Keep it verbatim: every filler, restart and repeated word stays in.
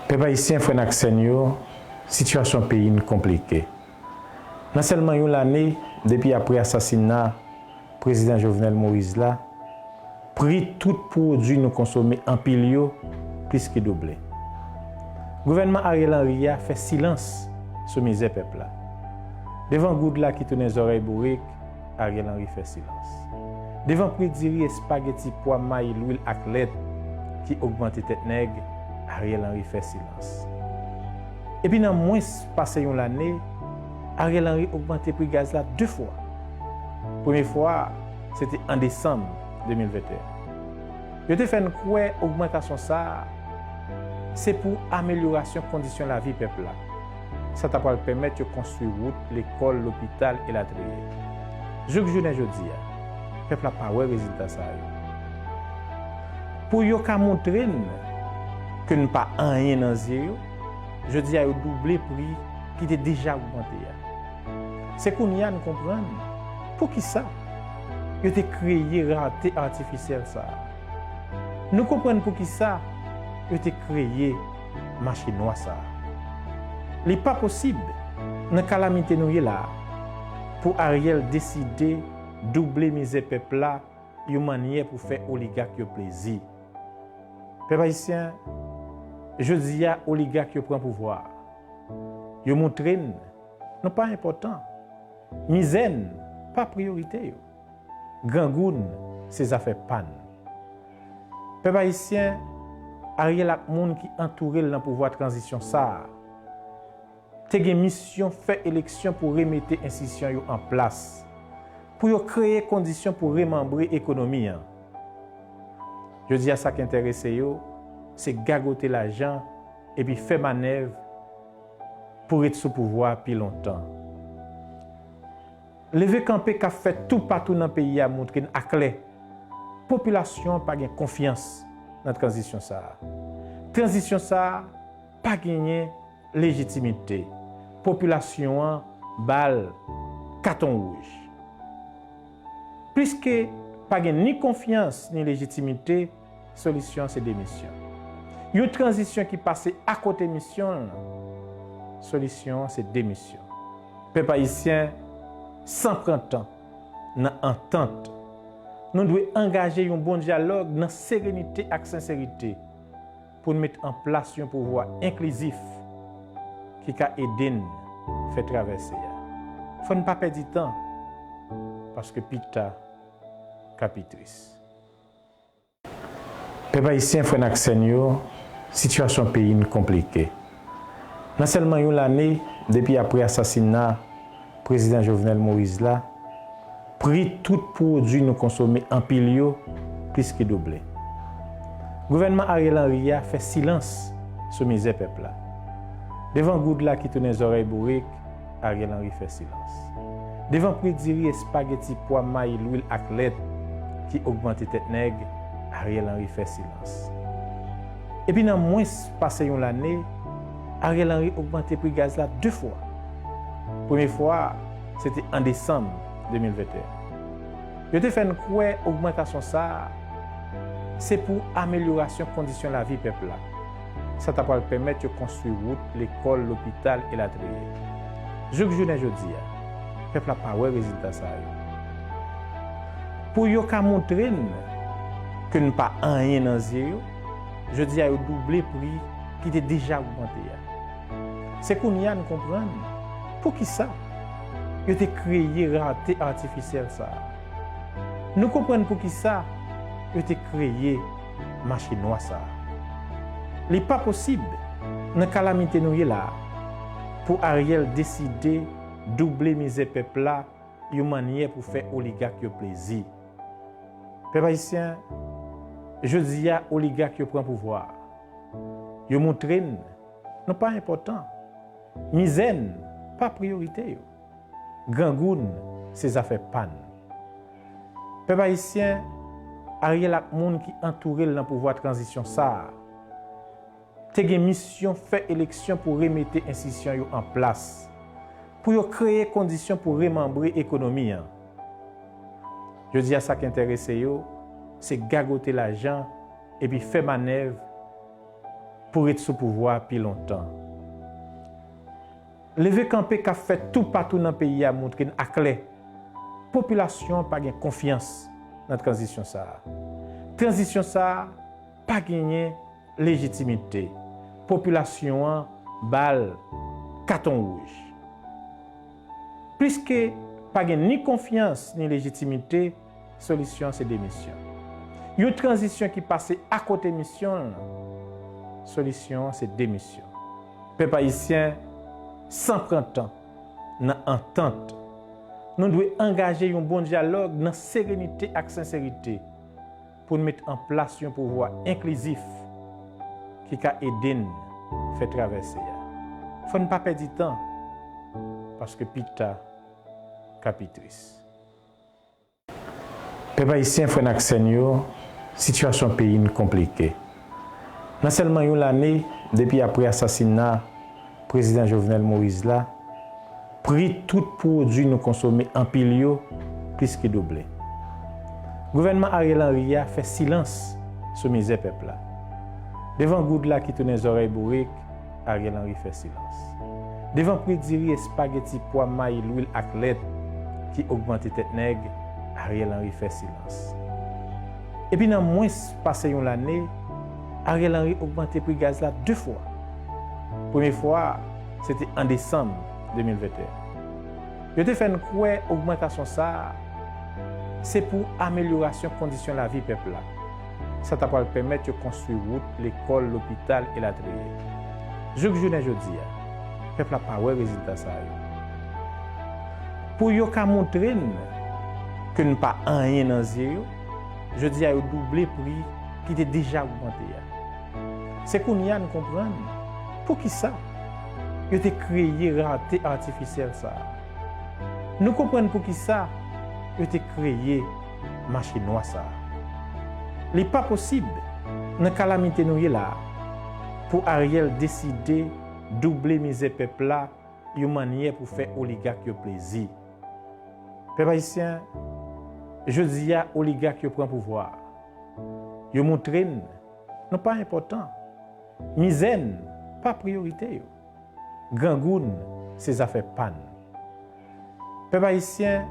Pèp ayisyen, frè n ak sè n yo, sitiyasyon peyi n konplike. Nan sèlman yon lane depi apre asasina Prezidan Jovenel Moïse la, pri tout pwodui nou konsome anpil yo plis ke double. Gouvènman Ariel Henry a fè silans sou mizè pèp la. Devan goud la ki tounen zòrèy bourik, Ariel Henry fè silans. Devan pri diri, espageti, pwa, mayi, lwil ak lèt ki ogmante tèt nèg, Ariel Henry fè silans. Epi nan mwens pase yon lane, Ariel Henry ogmante pri gaz la de fwa. Premye fwa a, se te an desanm de mil venteyen. Yo te fè n kwè ogmantasyon sa a, se pou amelyorasyon kondisyon lavi pèp la. Sa ta pral pèmèt yo konstwi wout, lekòl, lopital, elatriye. Jouk jounen jodi a, pèp la pa wè rezilta sa yo. Pou yo ka montre n ke n pa anyen nan zye yo, jodi a yo double pri ki te deja ogmante a. Se kounye a n konprann poukisa yo te kreye rate atifisyèl sa a. Nou konprann poukisa yo te kreye mache nwa sa a. Li pa posib, nan kalamite nou ye la a, pou Ariel deside double mizè pèp la yon mannyè pou fè oligak yo plezi. Pèp ayisyen, jodi a oligak yo pran pouvwa a. Yo montre n nou pa enpòtan. Mizè n pa priyorite yo. Grangoun se zafè pa n. Pèp ayisyen, Ariel ak moun ki antoure l nan pouvwa tranzisyon sa a te gen misyon fè eleksyon pou remete enstitisyon yo an plas, pou yo kreye kondisyon pou remanbre ekonomi an. Jodi a, sa k enterese yo, se gagote lajan epi fè manèv pou ret sou pouvwa a pi lontan. Leve kanpe k ap fèt toupatou nan peyi a montre n aklè, popilasyon an pa gen konfyans nan tranzisyon sa a. Tranzisyon sa a pa genyen lejitimite. Popilasyon an ba l katon wouj. Pliske pa gen ni konfyans ni lejitimite, solisyon an se demisyon. Yon tranzisyon ki pase akote misyon l, solisyon an se demisyon. Pèp ayisyen, san pran tan, nan antant, nou dwe angaje yon bon dyalòg nan serenite ak senserite pou n met an plas yon pouvwa enklizif ki ka ede n fè travèse a. Fò n pa pèdi tan, paske pita ka pi tris. Pèp ayisyen, frè n ak sè n yo, sitiyasyon peyi n konplike. Nan sèlman yon lane depi apre asasina Prezidan Jovenel Moïse la, pri tout pwodui nou konsome anpil yo plis ke double. Gouvènman Ariel Henry a fè silans sou mizè pèp la. Devan goud la ki tounen zòrèy bourik, Ariel Henry fè silans. Devan pri diri, espageti, pwa, mayi, lwil ak lèt ki ogmante tèt nèg, Ariel Henry fè silans. Epi nan mwens pase yon lane, Ariel Henry ogmante pri gaz la de fwa. Premye fwa a, se te an desanm de mil venteyen. Yo te fè n kwè ogmantasyon sa a, se pou amelyorasyon kondisyon lavi pèp la. Sa ta pral pèmèt yo konstwi wout, lekòl, lopital, elatriye. Jouk jounen jodi a, pèp la pa wè rezilta sa yo. Pou yo ka montre n ke n pa anyen nan zye yo, jodi a yo double pri ki te deja ogmante a. Se kounye a n konprann poukisa yo te kreye rate atifisyèl sa a. Nou konprann poukisa yo te kreye mache nwa sa a. Li pa posib, nan kalamite nou ye la a, pou Ariel deside double mizè pèp la yon mannyè pou fè oligak yo plezi. Pèp ayisyen, jodi a oligak yo pran pouvwa a. Yo montre n nou pa enpòtan. Mizè n pa priyorite yo. Grangoun se zafè pa n. Pèp ayisyen, Ariel ak moun ki antoure l nan pouvwa tranzisyon sa a te gen misyon fè eleksyon pou remete enstitisyon yo an plas, pou yo kreye kondisyon pou remanbre ekonomi an. Jodi a, sa k enterese yo, se gagote lajan epi fè manèv pou ret sou pouvwa a pi lontan. Leve kanpe k ap fèt toupatou nan peyi a montre n aklè, popilasyon an pa gen konfyans nan tranzisyon sa a. Tranzisyon sa a pa genyen lejitimite. Popilasyon an ba l katon wouj. Pliske pa gen ni konfyans ni lejitimite, solisyon an se demisyon. Yon tranzisyon ki pase akote misyon l, solisyon an se demisyon. Pèp ayisyen, san pran tan, nan antant, nou dwe angaje yon bon dyalòg nan serenite ak senserite pou n met an plas yon pouvwa enklizif ki ka ede n fè travèse a. Fò n pa pèdi tan, paske pita ka pi tris. Pèp ayisyen, frè n ak sè n yo, sitiyasyon peyi n konplike. Nan sèlman yon lane, depi apre asasina Prezidan Jovenel Moïse la, pri tout pwodui nou konsome anpil yo plis ke double. Gouvènman Ariel Henry a fè silans sou mizè pèp la. Devan goud la ki tounen zòrèy bourik, Ariel Henry fè silans. Devan pri diri, espageti, pwa, mayi, lwil ak lèt ki ogmante tèt nèg, Ariel Henry fè silans. Epi nan mwens pase yon lane, Ariel Henry ogmante pri gaz la de fwa. Premye fwa a, se te an desanm de mil venteyen. Yo te fè n kwè ogmantasyon sa a, se pou amelyorasyon kondisyon lavi pèp la. Sa ta pral pèmèt yo konstwi wout, lekòl, lopital, elatriye. Jouk jounen jodi a, pèp la pa wè rezilta sa yo. Pou yo ka montre n ke n pa anyen nan zye yo, jodi a yo double pri ki te deja ogmante a. Se kounye a n konprann poukisa yo te kreye rate atifisyèl sa a. Nou konprann poukisa yo te kreye mache nwa sa a. Li pa posib, nan kalamite nou ye la a, pou Ariel deside double mizè pèp la yon mannyè pou fè oligak yo plezi. Pèp ayisyen, jodi a oligak yo pran pouvwa a. Yo montre n nou pa enpòtan. Mizè n pa priyorite yo. Grangoun se zafè pa n. Pèp ayisyen,